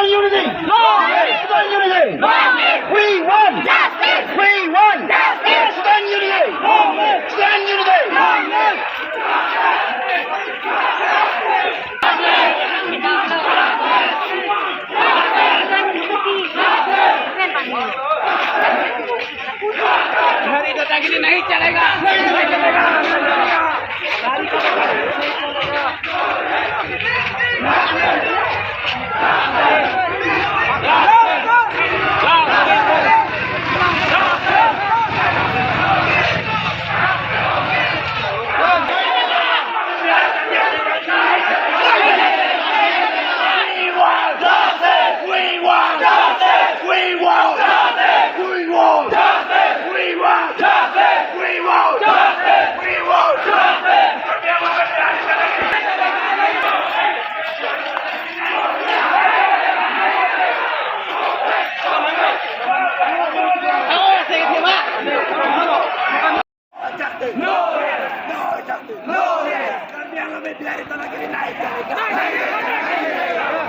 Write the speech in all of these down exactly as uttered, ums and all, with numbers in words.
Unity! Long live! Student unity! Long live! We want justice! We want justice! Student unity! Long live! Student unity! Long live! नहीं चलेगा, नहीं चलेगा। Justice! No rest! No justice! No rest! Karbi Anglong में बिहारी दादागिरी नहीं चलेगा।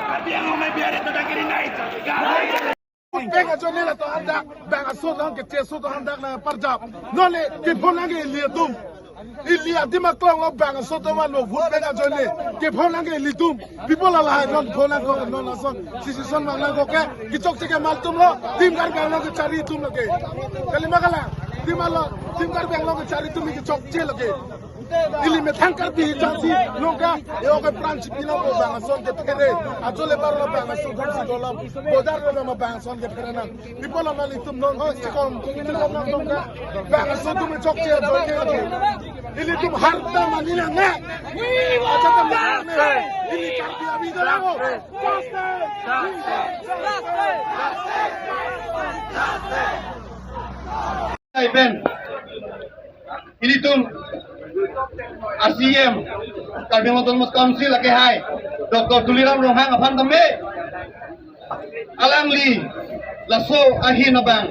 Karbi Anglong में बिहारी दादागिरी नहीं चलेगा। Vote bank ajoine latum hadak bang aso dong, keche aso dong hadak nangparjap. Non le kephonangji ili atum. Ili adim aklong lo bang aso dong lo vote bank ajoine. Kephonangji ilitum. People alahai non phonangkok, non ason decision mangnangkok ke. Kechokche ke mal atum lo. Team Karbi Anglong kechari atum lake. Kalima kalang. Team alo, Team Karbi Anglong kechari atum kechokche lake. Ili methang Karbi jangsi nongka, yo ke pran si pinangpo bang ason kephere. Ajo le bar lo bang ason dong si dolam. Bodar lo ma bang ason kephere nang. People lo nang itum non, oh, chikom, chikom nang nongka. Bang ason atum chokche ajoine. Ilitum harta mani nang ne. Acha tam nang ne. Ili Karbi abi dolang o. Hai pen. Ilitum a CEM Karbi Anglong Autonomous Council akehai Doctor Tuliram Ronghang aphan tame alangli laso ahin abang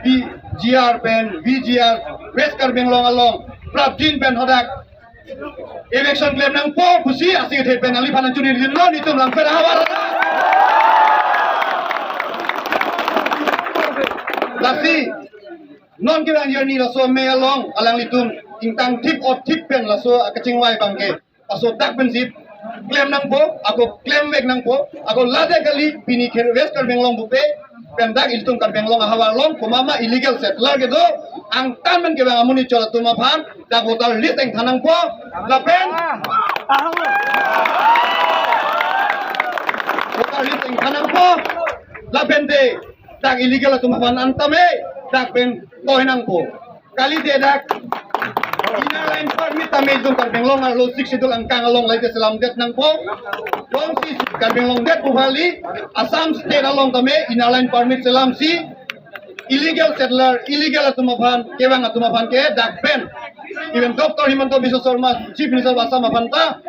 PGR pen VGR West Karbi Anglong along prapjin pen hadak eviction klem nangpo pusi asi kethe pen alangli aphan nangchunri dun lo, nitum langpher ahavar. Lasi non kevang arni laso amei along alanglitum ingtang thip ot thip pen laso akachingvai abangke laso dak pen si klem nangpo, ako klemvek nangpo, ako ladak kali pini ke West Karbi Anglong bupe pen dak ilitum Karbi Anglong ahavar along komat ma illegal settler kedo, angtan pen kevang amonit chot atum aphan dak voter list ingthan nangpo, lapen voter list ingthan nangpo, lapen te dak illegal atum aphan an tame dak pen toi nangpo. Kalite dak Inner Line Permit tame ilitum Karbi Anglong arlo Sixth Schedule angkang along laite selamdet nangpo. Jongsi Karbi Anglong det pu kali, Assam State along tame Inner Line Permit selamsi illegal settler, illegal atum aphan, kevang atum aphan ke dak pen. Even Doctor Himanta Biswa Sarma, Chief Minister of Assam aphan ta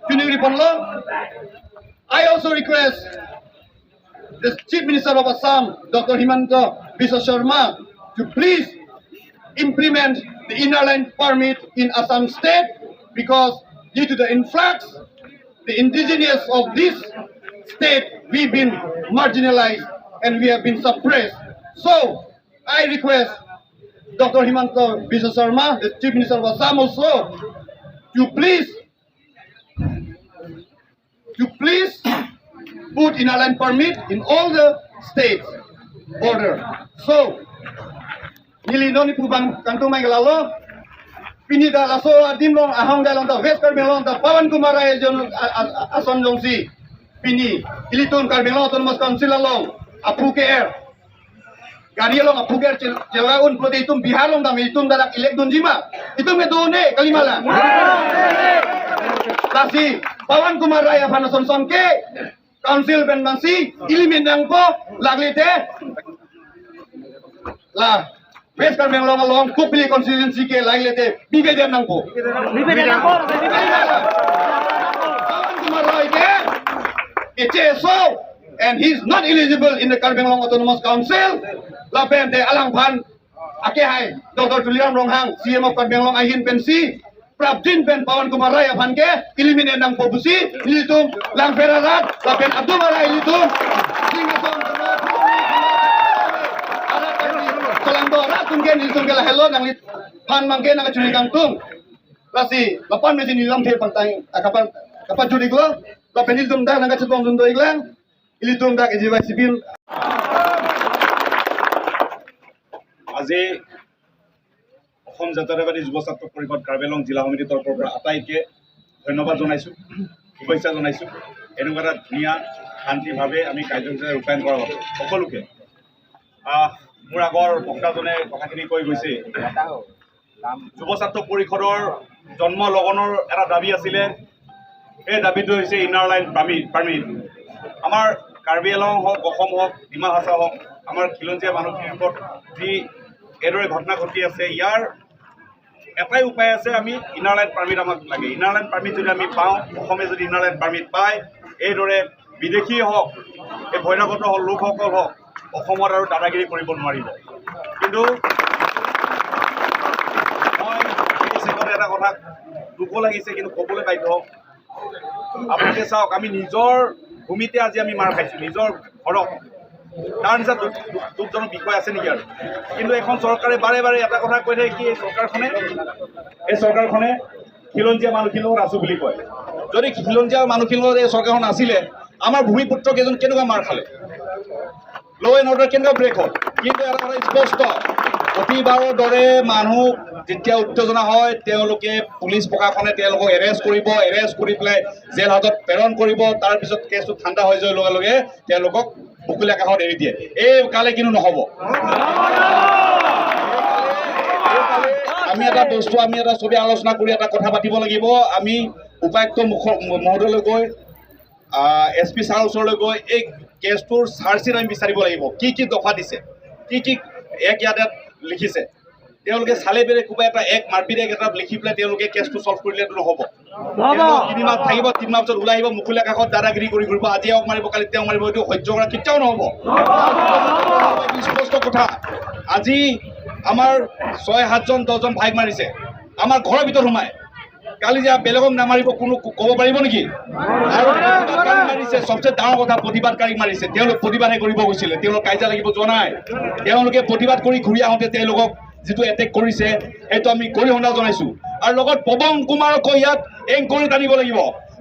chuningri ponlo. I also request the Chief Minister of Assam, Doctor Himanta Biswa Sarma, to please implement the Inner Line Permit in Assam State, because due to the influx, the indigenous of this state, we've been marginalized and we have been suppressed. So, I request Doctor Himanta Biswa Sarma, the Chief Minister of Assam also, to please to please put Inner Line Permit in all the states border. So, neli non ipu abang kangtung mai lalo. Pini dak laso adim along ahong dak along dak West Karbi Anglong dak Pawan Kumar Rai ajon a- a- ason jongsi pini ilitum Karbi Anglong Autonomous Council along aphu ke-er, gari along aphu ke-er chel- chela un pulote itum Bihar along dam itum dak elect dunji ma? Itum ke do ne, kalima la. Lasi Pawan Kumar Rai aphan ason son ke council pen bangsi eliminate nangpo, laklete la West Karbi Anglong along Kopili constituency ke laklete bibeden nangpo. Bibeden nangpo. Pawan Kumar Rai ke H S O and he is not eligible in the Karbi Anglong Autonomous Council. Lapen te alangphan akehai Doctor Tuliram Ronghang, CEM of Karbi Anglong ahin pensi prapjin pen Pawan Kumar Rai aphan ke eliminate nangpo pusi nelitum Langpher arat lapen atum arat nelitum Singh atum arat kami Solangdo arat atum ke nelitum ke lahelo nangliphan abangke nangkachini kangtung. Lasi lapu-an mesi nelitum the pangtang akapan kapan juri ko lapen nelitum dak nangkachetong dun do-iklang. Ilitum dak A G Y C P. আজি অসম জাতীয়তাবাদী যুৱ ছাত্ৰ পৰিষদ কাৰ্বি আংলং জিলা সমিতিৰ তৰফৰ পৰা আটাইকে ধন্যবাদ জনাইছোঁ, শুভেচ্ছা জনাইছোঁ। এনেকুৱা এটা ধুনীয়া শান্তিভাৱে আমি কাৰ্যসূচী ৰূপায়ণ কৰা বাবে সকলোকে। আহ, মোৰ আগৰ বক্তাজনে কথাখিনি কৈ গৈছে। যুৱ ছাত্ৰ পৰিষদৰ জন্ম লগনৰ এটা দাবী আছিলে, এই দাবীটো হৈছে ইনাৰ লাইন পাৰ্মিট পাৰ্মিট। আমাৰ কাৰ্বি আংলং হওক, অসম হওক, ডিমা হাছাও হওক, আমাৰ খিলঞ্জীয়া মানুহখিনিৰ ওপৰত যি এইদৰে ঘটনা ঘটি আছে, ইয়াৰ এটাই উপায় আছে, আমি ইনাৰ লাইন পাৰ্মিট আমাক লাগে। ইনাৰ লাইন পাৰ্মিট যদি আমি পাওঁ, অসমে যদি ইনাৰ লাইন পাৰ্মিট পায়, এইদৰে বিদেশী হওক, এই বহিৰাগত হওক, লোকসকল হওক, অসমত আৰু দাদাগিৰি কৰিব নোৱাৰিব। কিন্তু মই এই ছেগতে এটা কথা দুখো লাগিছে, কিন্তু ক'বলৈ বাধ্য। আপোনালোকে চাওক, আমি নিজৰ ভূমিতে আজি আমি মাৰ খাইছোঁ, নিজৰ ঘৰত। তাৰ নিচিনা দুখ- দুখ- দুখজনক বিষয় আছে নেকি আৰু? কিন্তু এখন চৰকাৰে বাৰে বাৰে এটা কথা কৈ থাকে কি, এই চৰকাৰখনে এই চৰকাৰখনে খিলঞ্জীয়া মানুহখিনিৰ লগত আছো বুলি কয়। যদি খিলঞ্জীয়া মানুহখিনিৰ লগত এই চৰকাৰখন আছিলে, আমাৰ ভূমিপুত্ৰ কেইজন কেনেকুৱা মাৰ খালে, ল' এণ্ড অৰ্ডাৰ কেনেকুৱা ব্ৰেক হ'ল? কিন্তু এটা কথা স্পষ্ট, প্ৰতিবাৰৰ দৰে মানুহ যেতিয়া উত্তেজনা হয়, তেওঁলোকে, পুলিচ প্ৰশাসনে তেওঁলোকক এৰেষ্ট কৰিব, এৰেষ্ট কৰি পেলাই জেল হাজত প্ৰেৰণ কৰিব, তাৰ পিছত কেছটো ঠাণ্ডা হৈ যোৱাৰ লগে লগে তেওঁলোকক মুকলি আকাশত এৰি দিয়ে। এই কালে কিন্তু নহ'ব। আমি এটা বস্তু, আমি এটা চবে আলোচনা কৰি এটা কথা পাতিব লাগিব। আমি উপায়ুক্ত মুখ- মহোদয়লৈ গৈ, আহ, এছ পি ছাৰৰ ওচৰলৈ গৈ এই কেছটোৰ চাৰ্জশ্বিট আমি বিচাৰিব লাগিব। কি কি দফা দিছে, কি কি এক ইয়াত ইয়াত লিখিছে, তেওঁলোকে চালে বেৰে কোনোবা এটা এক মাৰপিট এক এটা লিখি পেলাই তেওঁলোকে কেছটো ছল্ভ কৰিলেতো নহ'ব। নহ'ব। তেওঁলোক তিনিমাহ থাকিব, তিনিমাহ পিছত ওলাই আহিব, মুকলি আকাশত দাদাগিৰি কৰি ঘূৰিব। আজি এওঁক মাৰিব, কালি তেওঁক মাৰিব, এইটো সহ্য কৰা কেতিয়াও নহ'ব। স্পষ্ট কথা, আজি আমাৰ ছয় সাতজন দহজন ভাইক মাৰিছে, আমাৰ ঘৰৰ ভিতৰত সোমাই। কালি যে বেলেগক নামাৰিব, কোনো ক- ক'ব পাৰিব নেকি? আৰু প্ৰতিবাদকাৰী মাৰিছে, সবচে ডাঙৰ কথা, প্ৰতিবাদকাৰী মাৰিছে। তেওঁলোক প্ৰতিবাদহে কৰিব গৈছিলে, তেওঁলোক কাজিয়া লাগিব যোৱা নাই। তেওঁলোকে প্ৰতিবাদ কৰি ঘূৰি আহোঁতে তেওঁলোকক যিটো এটেক কৰিছে, সেইটো আমি গৰিহণা জনাইছো। আৰু লগত পৱন কুমাৰকো ইয়াত এংকৰিত আনিব লাগিব।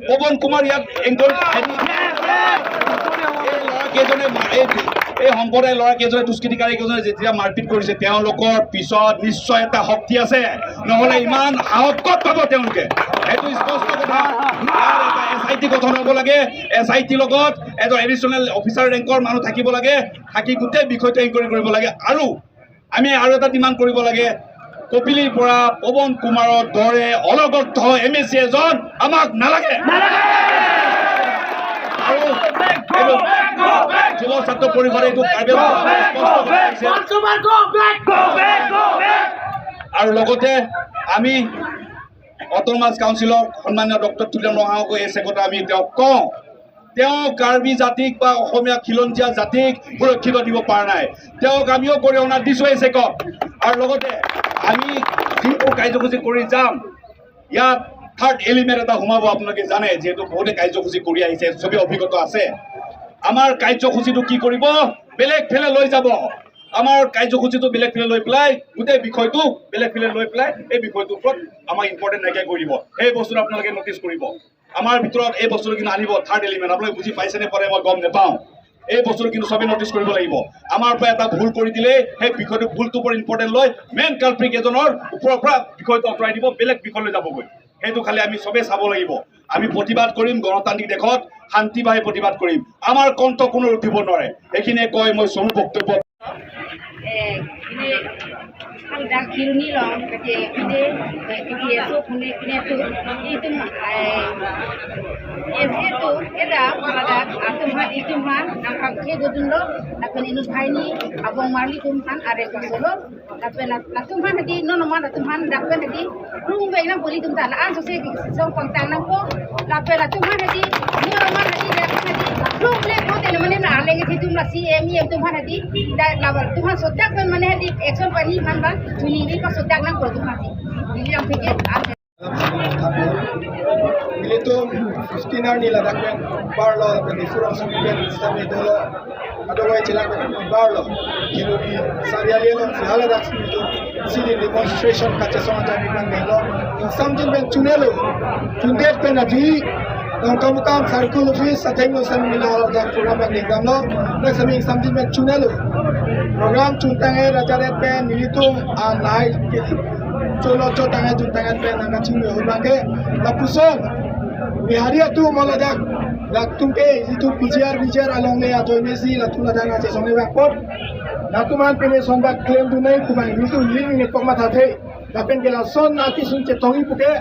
পৱন কুমাৰ ইয়াত এংকৰিত আনি এই ল'ৰাকেইজনে মা- এই, এই সম্প্ৰদায়ৰ ল'ৰাকেইজনে, দুষ্কৃতিকাৰীকেইজনে যেতিয়া মাৰপিট কৰিছে, তেওঁলোকৰ পিছত নিশ্চয় এটা শক্তি আছে, নহ'লে ইমান সাহস ক'ত পাব তেওঁলোকে? সেইটো স্পষ্ট কথা। ইয়াৰ এটা এছ আই টি গঠন হ'ব লাগে, এছ আই টিৰ লগত এজন এডিশ্যনেল অফিচাৰ ৰেংকৰ মানুহ থাকিব লাগে, থাকি গোটেই বিষয়টো এংকৰি কৰিব লাগে। আৰু আমি আৰু এটা ডিমাণ্ড কৰিব লাগে, কপিলীৰ পৰা পৱন কুমাৰৰ দৰে অলগদ্ধ এম এ চি এজন আমাক নালাগে। আৰু এইটো যুৱ ছাত্ৰ পৰিষদে এইটো কাৰ্বি আংলঙত স্পষ্ট কৰিছে। আৰু লগতে আমি অট'নমাছ কাউন্সিলৰ সন্মানীয় ডক্টৰ তুলিৰাম ৰংহাঙকো এই ছেগতে আমি তেওঁক কওঁ, তেওঁ কাৰ্বি জাতিক বা অসমীয়া খিলঞ্জীয়া জাতিক সুৰক্ষিত দিব পৰা নাই। তেওঁক আমিও গৰিহণা দিছো এই ছেগত। আৰু লগতে আমি যিটো কাৰ্যসূচী কৰি যাম, ইয়াত থাৰ্ড এলিমেণ্ট এটা সোমাব, আপোনালোকে জানে, যিহেতু বহুতে কাৰ্যসূচী কৰি আহিছে, চবেই অভিজ্ঞতা আছে। আমাৰ কাৰ্যসূচীটো কি কৰিব, বেলেগ ফালে লৈ যাব। আমাৰ কাৰ্যসূচীটো বেলেগ ফালে লৈ পেলাই, গোটেই বিষয়টো বেলেগ ফালে লৈ পেলাই এই বিষয়টোৰ ওপৰত আমাৰ ইম্পৰ্টেণ্ট নাইকিয়া কৰি দিব। সেই বস্তুটো আপোনালোকে নটিচ কৰিব। আমাৰ ভিতৰত এই বস্তুটো কিন্তু আনিব, থাৰ্ড এলিমেণ্ট। আপোনালোকে বুজি পাইছেনে পৰে মই গম নাপাওঁ। এই বস্তুটো কিন্তু চবেই নটিচ কৰিব লাগিব। আমাৰ পৰা এটা ভুল কৰি দিলে সেই বিষয়টো, ভুলটোৰ ওপৰত ইম্পৰ্টেণ্ট লৈ মেইন কালপ্ৰিট এজনৰ ওপৰৰ পৰা বিষয়টো আঁতৰাই দিব, বেলেগ বিষয়লৈ যাবগৈ। সেইটো খালি আমি চবেই চাব লাগিব। আমি প্ৰতিবাদ কৰিম, গণতান্ত্ৰিক দেশত শান্তিভাৱে প্ৰতিবাদ কৰিম। আমাৰ কণ্ঠ কোনো ৰুধিব নোৱাৰে। এইখিনিয়ে কৈ মই চমু বক্তব্য এ, kini ang dak Kheroni along, kati kini, eh, kini eso kuni kini tu, itum, eh, ese tu, eda, pada atum han, itum han, nangkangke dodunlo, lapen inut hai ni, abang marli tum han, are pasolo, lapen la, latum han hadi, no, no man, latum han, dak pen hadi, rung ve nang poli tum ta, la an sose di, song pangtang nangpo, lapen latum han hadi, no, no man hadi, dak pen hadi, rung le po te, no mane na, aleng hadi tum la C M, E M tum han hadi, Da, labar, tum han sodak pen mane hadi action pani man bang, chuni ni pa sodak nangpo tum han si. Neli ram thik ke, ah. Nelitum fifteen arni ladak pen barlo, pen Diphu rongsopi pen sitame dolo. Adovai chelang pen barlo. Kheroni Sariali alongsi haladak nelitum sit-in demonstration kachesong ajat pen dolo. Samjin pen chunelo. Chundet pen aji Dongkamukam Circle Office athengno sitame ladak program pen damlo. Dak sitame samjin pen chunelo. Program chuntang-et ajaret pen nelitum anai cholo chotang-et chuntang-et pen nangkachingme ahut abangke lapuson Bihari atum ladak, latum ke itum P G R, V G R alongle ajoine si latum ladak nangchesong abang apot. Latum an pine sonbak klemdun nangji pu abang nelitum ning nepok mathathe. Lapen ke lason apisun chetongji puke,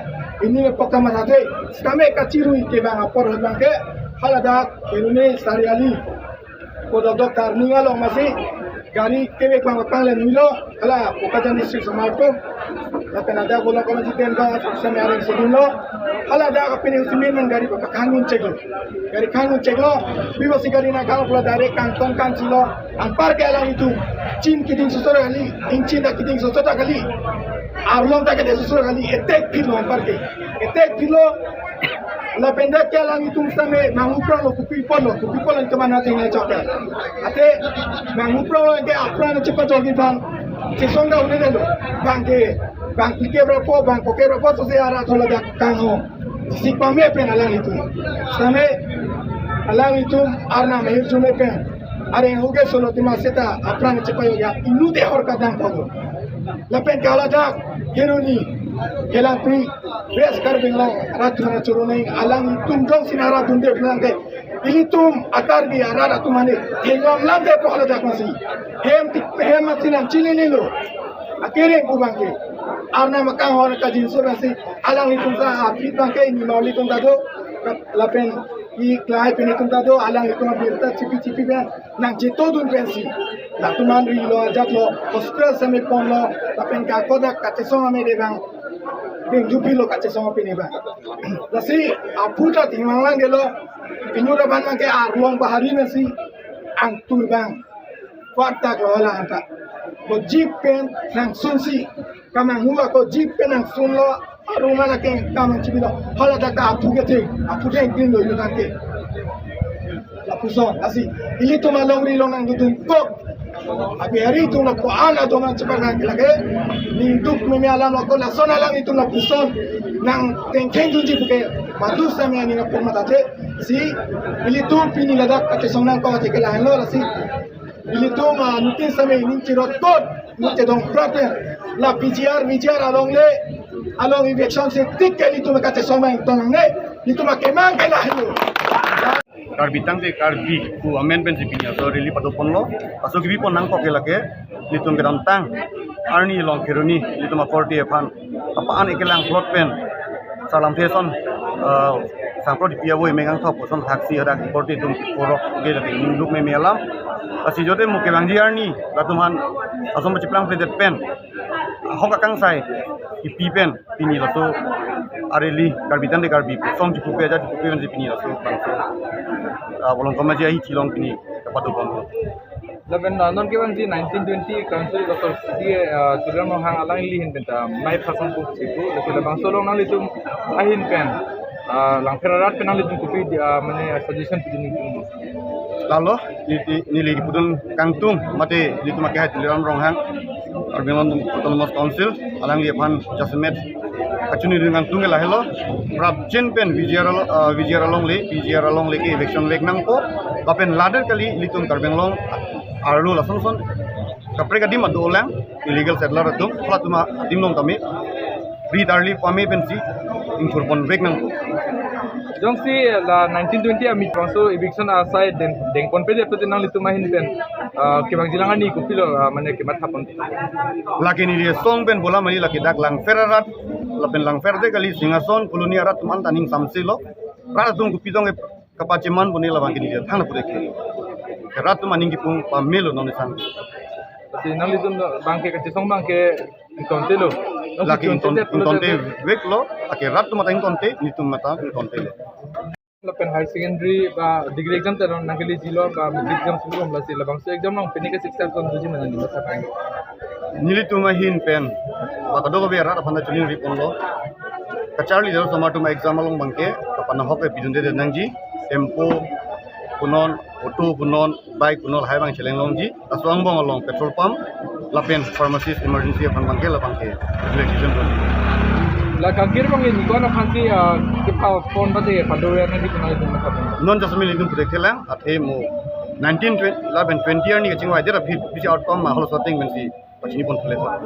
ning nepok ta mathathe. Sitame kachirui ke abang apot ahut abangke haladak Kheroni Sariali. Kodok doktar ning along masi gari kevek abang panglen milo, hala Bokajan district somar atum. Lapen ada bola koma jiten ba sitame areng sedun lo. Haladak apine simen man gari pa kangdun cheklo. Gari kangdun cheklo. Pi pusi gari nangkang pulo direct kangton kangchilo. Anparke alanglitum chin keding sosor kali, ingchin ta keding sosor ta kali. Arlong ta kede sosor kali. Attack phitlo anparke. Attack phitlo. Lapen dak ke alanglitum sitame manghu pranglo, kopi apotlo, kopi apotlo itum anat tingna chokta. Ate manghu pranglo ke apran chepajok abang chesong ta un-edetlo. Abangke, abang pike berapa, abang koke berapa, sose arat haladak kangho. Sik pame pen alanglitum. Sitame alanglitum arnam ahirjume pen areng huge solo tima seta apran chepajok ya inut ehor kadang kogo. Lapen ke haladak Kheroni, Kelangpi, West Karbi Anglong arat atum choro nangji, alanglitum jongsi nangradunde pulang ke, ilitum a-Karbi arat atum mane thenglam lamde pu haladak masi. Hem tik hem masi nangchilililo. Akereng pu abangke arnam akangho kajinso masi alanglitum ta aphi abangke ini maulitum ta do, lapen iklai pinitum ta do, alanglitum abirta chipi chipi pen nangchetongdun pensi latum an rilo ajatlo, hospital sitame ponlo, lapen ke ako dak kachesong ame de abang, dengdu phitlo kachesong apine abang. Lasi aphuthak tingmang lang gelo, inut abang abangke arlong bahari nasi angtur abang. Kwartak lo hala anta. Ko jeep pen nangsunsi, kamanghu ako jeep pen nangsunlo, aruma lake kamang chibilo, haladak aphu ketheng, aphu theng kring lo ilo tangke. Lapuson, lasi ilitum alongri along nangdodun kok. Abihari atum lapuson atum nangchepaklangji lake, ningduk meme alam lo ko lason alanglitum lapuson nangtengthengdunji puke, madu sitame aning apor mathathe. Si ilitum pini ladak kachesong nangkok athe ke lahenlo, lasi ilitum, ah, ningting sitame ning chirot kot, ning chedong prat pen la P G R, V G R alongle, along eviction si tik ke ilitum kachesong nangtong nangne, ilitum akemang ke lahenlo. Karbi tangte Karbi pu amen pensi pini aso rally padoponlo. Aso kebipon nangkok ke lake, ilitum kedamtang arni along Kheroni, ilitum akorte aphan apa an ekelang plot pen Sar Lamthe ason, eh, sangprot ipi avo emeng angthok ason thaksi hadak korte atum porok ke lake ningduk meme alam. Lasi jote mo kevangji arni latum aphan ason pachiplang pledet pen ahok akangsai ipi pen pini laso a-rally Karbi tangte Karbi song chipupe ajat chipupe pensi pini laso bangso, ah, Bolong Kamaji ahithi along pini kapadopon. Lapen, ah, non kevangji nineteen twenty council doctor C, ah, Tuliram Ronghang alangli ahin pen ta mai phasang pu chipu, lapen labangso along nanglitum ahin pen, ah, Langpher arat pen nanglitum kopi, ah, mane suggestion pidun ningtung? Lalo, neli, neli kepudun kangtung, mate nelitum akehai Tuliram Ronghang, Karbi Anglong Autonomous Council, alangli aphan jasemet kachinidun kangtung ke lahelo, prapjin pen V G R alo-, ah, V G R alongle, P G R alongle ke eviction vek nangpo, lapen lader kali ilitum Karbi Anglong arlo lason son kaprek adim adolang, illegal settler atum, halatum adim along tame ri tarli pame pensi ingthurpon vek nangpo. Jongsi la nineteen twenty amit bangso eviction asai deng, dengponpe det pute nanglitum ahin pen, ah, kevangjilang arni kopilo, ah, mane kemathapon? Lake neli asong pen bola mali lake dak Langpher arat, lapen Langpher te kali Singhason Colony arat atum an ta ning samselo. Rat atum kopi tong ke kapacheman pune labang ke neli thang pute ke. Rat atum aning kipung pamelo non sang. Lasi nanglitum abangke kachesong abangke ingtontelo. Lake ington, ingtonte veklo, lake rat atum ta ingtonte, nelitum ta ingtontelo. Lapen higher secondary ba degree exam ta nangkele jilo ba matric exam sebelum, lasi labangso exam along pini ke six thousand tujuh mana ni masa kan. Nelitum ahin pen ba kadokave rat aphan ta chiningriponlo. Kacharli jar osomar atum exam along abangke kapanahok ke pidunde nangji, tempo punon, auto punon, bike punon lahai abang cheleng longji, laso angbong along petrol pump lapen pharmacist emergency aphan abangke labangke relaxation do. La kangkir abangke ningkan aphan si, ah, kepa pon bade pado ya nadi punai dun maka pon. Non jasemet nelitum pudek thelang, athe mo nineteen, twenty, lapen twenty arni kachingvai det aphi bisi outcome ma holo sorting pensi pachini pon thule thot.